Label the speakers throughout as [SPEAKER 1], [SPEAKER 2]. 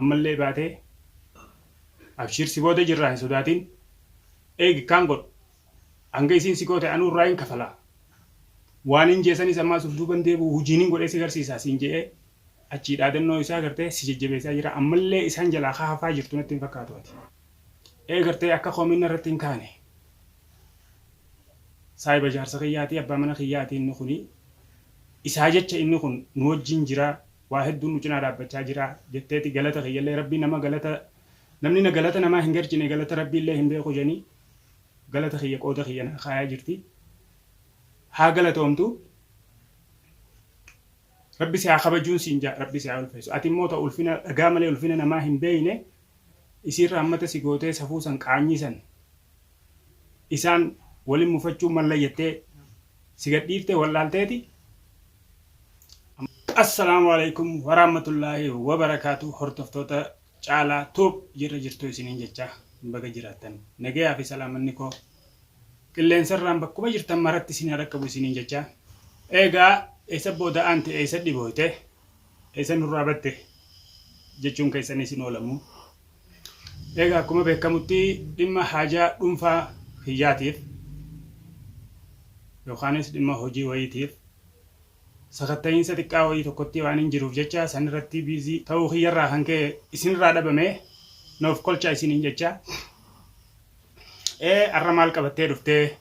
[SPEAKER 1] Ammallee baatee abshiir si booda jirraa hin sodaatin eegi kaan godhu hanga isiin si goote anuu irraa hin kafalaa waanin jee sanis ammaas uf duuban deebi'u hujiinin godhee si garsiisaa siin je'ee achii dhaadannoo isaa gartee si jajjabeessaa jira ammallee isaan jalaa ka hafaa jirtu natti hin fakkaatu ati ee gartee akka komiin narratti hin kaane saahiba jaarsa kiyyaati abbaa mana kiyyaati inni kuni isaa jecha inni kun nu wajjin jira waa hedduun nu cinaa dhaabbachaa jira jetteeti galata kiyyallee rabbii nama galata namni na galata namaa hin garchine galata rabbiillee hin beeku jedhanii galata kiyya qooda kiyya naa kaayaa jirti haa galatoomtu rabbi si haa kabajuun siin jaa rabbi si haa ulfeessu ati immoo ta ulfina dhagaa malee ulfina namaa hin beeyne isiin raammata si gootee safuu san qaanyii san isaan walin mufachuu malla jettee si gadhiifte wallaalteeti Assalaamu alaikum warahmatullaahi wabarakaatu hordoftoota Caalaa Tube jirra jirtuu isiniin jecha baga jiraattan nagayaa fi salaamanni koo qilleensarraan bakkuma jirtan maratti isin haa dhaqqabu isiniin jecha eegaa eessa booda aante eessa dhibooyte eessa nurraa batte jechuun keessan isin oolamu eegaa akkuma beekamutti dhimma haajaa dhuunfaa kiyyaatiif yookaanis dhimma hojii wayiitiif Sakatta'iinsa xiqqaa wayii tokkotti waanin jiruuf jecha sanirratti busy ta'uu kiyyarraa kan ka'e isinirraa dhabame na of kolchaa isiniin jecha. Ee arra maal qabattee dhuftee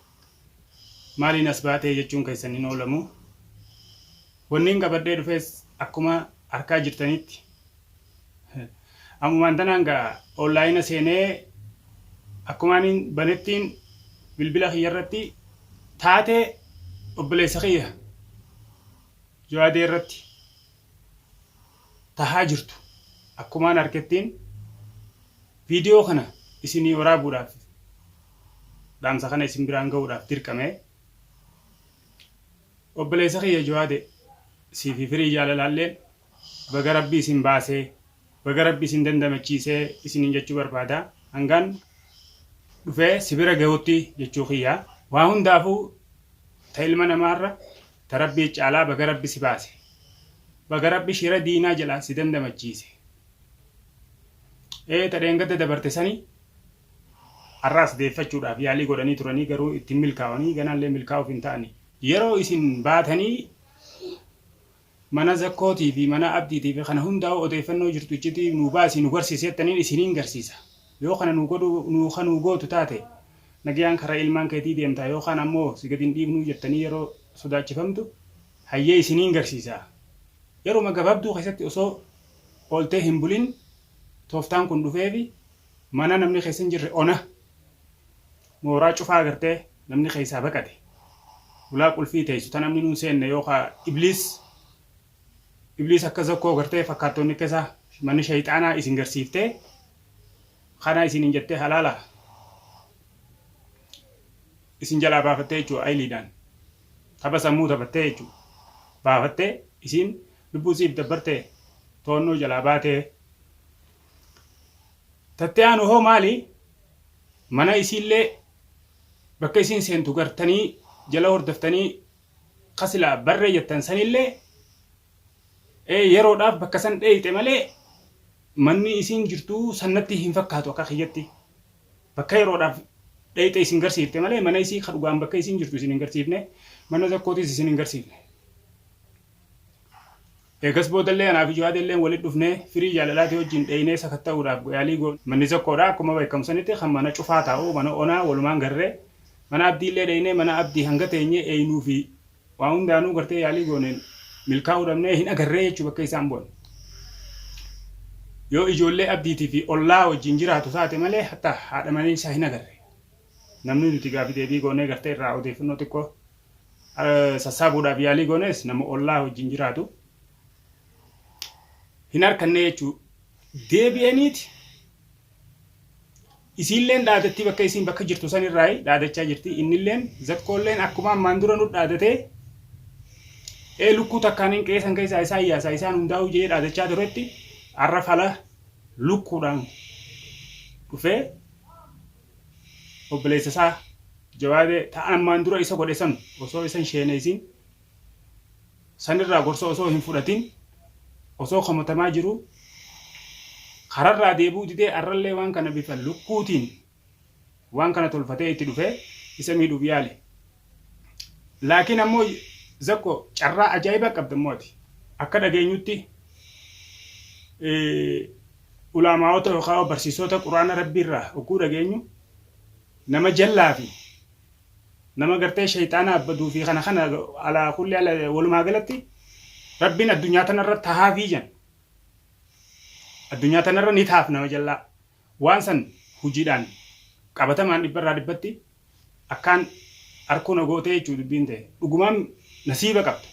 [SPEAKER 1] maaliin as baatee jechuun keessan hin oolamu. Wanniin qabadhee dhufes akkuma arkaa jirtanitti ammumaan tanaan gaa onlaayina seenee akkumaaniin banettiin bilbila kiyyarratti taatee obboleessa kiyya Jawaadee irratti tahaa jirtu akkumaan arkettiin viidiyoo kana isinii waraabuudhaaf dhaamsa kana isin biraan gahuudhaaf dirqame. Obboleessa kiyya Jawaade sii fi firii jaalalaalleen baga rabbi isin baasee baga rabbi isin dandamachiisee isiniin jechuu barbaada hangaan dhufee si bira gahutti jechuu kiyya waa hundaafuu ta ilma namaarra ta rabbii caalaa baga rabbi si baase baga rabbi shira diinaa jalaa si dandamachiise ee ta dheengadda dabarte sani har'aas deeffachuudhaaf yaalii godhanii turanii garuu ittiin milkaa'anii ganaallee milkaa'uuf hin ta'ani yeroo isin baatanii Mana Zakkootii fi mana Abdiitii fi kana hundaa'uu odeeffannoo jirtu iccitii nuu baasii nu garsiisi jettaniin isiniin garsiisa. Yoo kana nuu godhuu nuu ka nuu gootu taate nagayaan karaa ilmaan keetii deemtaa yoo kaan ammoo si gad hin dhiifnuu jettanii yeroo sodaachifamtu hayyee isiniin garsiisa. Yeruma gabaabduu keessatti osoo ooltee hin bulin tooftaan kun dhufeefi mana namni keessa hin jirre ona mooraa cufaa agartee namni keessaa baqate hulaa qulfii teessu ta namni nuun seenne yookaa ibliis ibliis akka zakkoo gartee fakkaattonni akka isaa manni shayxaanaa isin garsiiftee kana isiniin jettee halaala isin jalaa baafattee jechuudha ayiliidhaan tapha sammuu taphattee jechuudha baafattee isiin lubbuu siif dabbartee to'annoo jalaa baatee tattee aanu hoo maali Mana isiillee bakka isiin seentu gartanii jala hordoftanii ka silaa barree jettan sanillee ee yeroodhaaf bakka san dheeyxe malee manni isiin jirtuu san natti hin fakkaatu akka kiyyatti. Bakka yeroodhaaf dheeyxe isin garsiifte malee mana isii ka dhugaan bakka isiin jirtu isin hin garsiifne mana zakkootis isin hin garsiifne. Eegas boodallee anaa fi Juhaadeelleen walitti dhufnee firii jaalalaatii wajjin dheeynee sakatta'uudhaaf yaalii goone. Manni Zakkoodhaa akkuma beekamu sanitti kan mana cufaa taa'u, mana onaa walumaan garree. Mana Abdiillee dheeynee mana Abdii hanga teenyee eeynuu fi waa hundaanuu gartee yaalii gooneen milkaa'uu dhabnee hin agarree jechuu bakka isaan bu'an. Yoo ijoollee Abdiitii fi ollaa wajjin jiraatu taate malee hatta haadha manaa isaa hin agarre. Namni nuti gaafi deebii goonee gartee irraa odeeffannoo xiqqoo sassaabuudhaaf yaalii goones nama ollaa wajjin jiraatu hin harkannee jechuu deebi'aniiti isiilleen dhaadatti bakka isiin bakka jirtu san irraa dhaadachaa jirti innilleen zakkoolleen akkuma ammaan dura nu dhaadatee ee lukkuu takkaan hin qeessan keessaa isaan yaasaa isaan hundaa'uu jedhee dhaadachaa turetti har'a fala lukkuudhaan dhufee obboleessa isaa Jawaadee ta ammaan dura isa godhe san osoo isa hin sheeneysin sanirraa gorsa osoo hin fudhatin osoo komatamaa jiruu Kararraa deebi'uu didee arrallee waan kana bifa lukkuutiin waan kana tolfatee itti dhufee isa miidhuuf yaale. Laakiin ammoo Zakko carraa ajaa'ibaa qabda immoo ati. Akka dhageenyutti ulaamaa'ota yookaan barsiisota Quraana Rabbii irraa hogguu dhageenyu nama jallaa fi nama gartee shayxaana abbaduu fi kana kana alaa kulli ala walumaa galatti Rabbiin addunyaa tanarra tahaafii jan. Addunyaa tanarra ni tahaaf nama jallaa. Waan san hujiidhaan qabatamaan dhibbarraa dhibbatti akkaan arkuu na gootee jechuu dubbiin ta'e. Dhugumaan nasiiba qabda.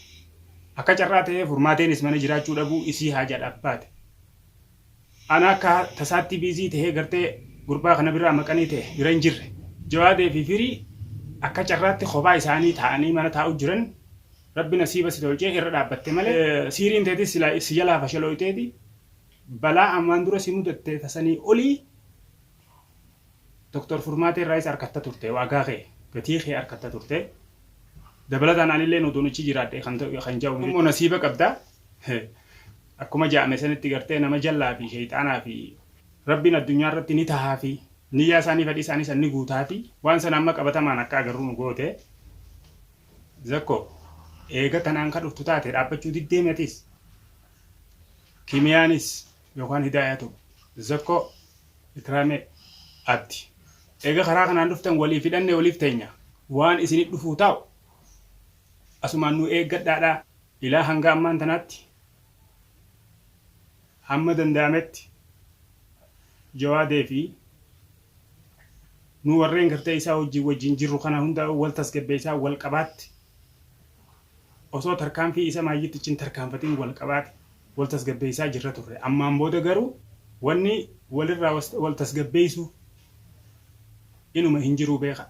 [SPEAKER 1] Akka carraa ta'ee furmaateenis mana jiraachuu dhabuu isii haajaadhaaf baate. Ana akka tasaatti biizii tahee gartee gurbaa kana biraa maqanii ta'e bira hin jirre. Jawaadee fi Firii akka carraatti kophaa isaanii taa'anii mana taa'u jiran Rabbi nasiiba si tolchee irra dhaabbatte malee siiriin teetis silaa si jalaa fashalooyteeti balaa ammaan dura si mudatte tasanii olii Doktar Furmaatee irraayis arkatta turte waagaa kee gatii kee arkatta turte dabalataan anilleen odoon achi jiraadhe kan kan ja'u immoo nasiiba qabda akkuma ja'ame sanitti gartee nama jallaa fi sheyxaanaa fi Rabbiin addunyaa irratti ni tahaa fi niyyaa isaanii fedhii isaanii san ni guutaa fi waan sana amma qabatamaan akka agarru nu goote. Zakko eega tanaan ka dhuftu taate dhaabbachuu diddeemi atis kimiyaanis yookaan hidaayatu Zakko Ikraamee Abdi eega karaa kanaan dhuftan waliif hidhanne waliif teenya waan isinit dhufuu taa'u asumaan nu eeggadhaadhaa ilaa hanga ammaan tanaatti hamma danda'ametti Jawaadee fi Nu warreen gartee isaa wajjin wajjin jirru kana hunda wal tasgabbeessaa wal qabaatti osoo tarkaanfii isa maayyitti hin tarkaanfatin wal qabaati wal tasgabbeessaa jirra turre. Ammaan booda garuu wanni walirraa wal tasgabbeessu inuma hin jiruu beeka.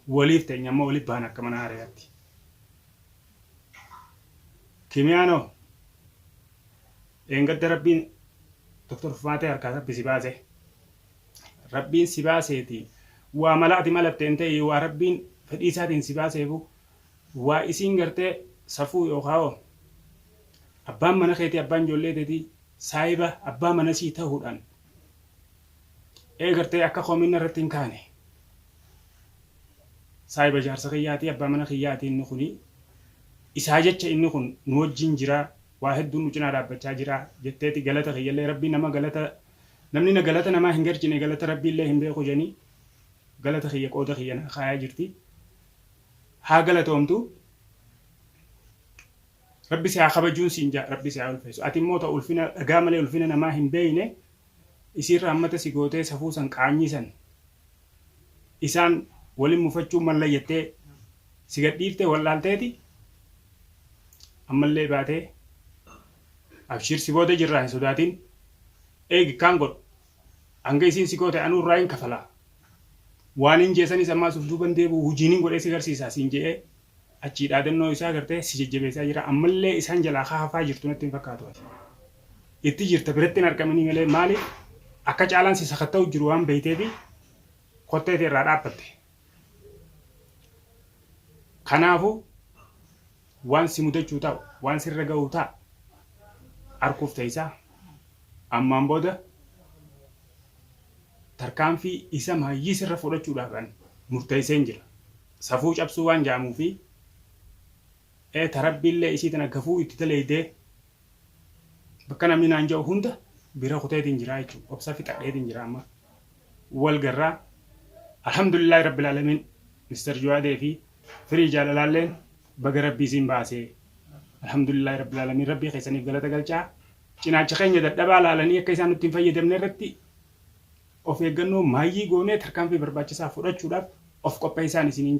[SPEAKER 1] Waliif teenya amma waliif baana akka mana haarayaatti. Kimiyaanoo dheengadda Rabbiin Dr. Fumaatee harkaa Rabbi si baase. Rabbiin si baaseeti waa mala ati malatte hin ta'ii waa Rabbiin fedhii isaatiin si baaseefu waa isiin gartee safuu yookaa abbaan mana keetii abbaan ijoollee teetii saahiba abbaa mana sii ta'uudhaan ee gartee akka komiin irratti hin kaane saahiba jaarsa kiyyaatii abbaa mana kiyyaatii inni kuni isaa jecha inni kun nu wajjin jira waa hedduun nu cinaa dhaabbachaa jira jetteeti galata kiyyallee Rabbiin nama galata Namni na galata namaa hin garchine galata Rabbiillee hin beeku jedhanii galata kiyya qooda kiyya naa kaayaa jirti. Haa galatoomtu. Rabbi si haa kabajuun siin jaa Rabbi si haa ulfeessu. Ati immoo ta ulfina dhagaa malee ulfina namaa hin beeyne isiin raammata si gootee safuu san qaanyii san isaan walin mufachuu malla jettee si gadhiifte wallaalteeti ammallee baatee abshiir si booda jirraa hin sodaatin. Eegi kaan godhu. Hanga isiin si goote anuu irraa hin kafalaa. Waanin je'e sanis ammaas uf duuba hin deebi'u hujiinin godhee si garsiisaa siin je'ee achii dhaadannoo isaa gartee si jajjabeessaa jira. Ammallee isaan jalaa ka hafaa jirtu natti hin fakkaatu ati. Itti jirta biratti hin argaminii malee maaliif akka caalaan si sakatta'u jiru waan beeyteefi kottee tee irraa dhaabbatte. Kanaafu waan si mudachuu taa'u, waan sirra ga'uu taa'u arkuuf teeysaa. Ammaan booda tarkaanfii isa maayyii sirra fudhachuudhaaf an murteesseen jira. Safuu cabsuu waan ja'amuu fi ee ta Rabbiillee isii tana gafuu itti daleeydee bakka namni naan ja'u hunda bira kuteetiin jira jechuudha. Obsa fixadheetiin jira amma. Wal garraa. Alhamdulillaahi Rabbil Aalamiin Mr. Juwaadee fi Firii jaalalaalleen baga Rabbii isiin baasee. Alhamdulillaahi Rabbil Aalamiin Rabbii keessaniif galata galchaa. Cinaacha keenya dadhabaa laalanii akka isaan nutti hin fayyadamne irratti of eeggannoo maayyii goonee tarkaanfii barbaachisaa fudhachuudhaaf of qopheessaan isiniin ja'a.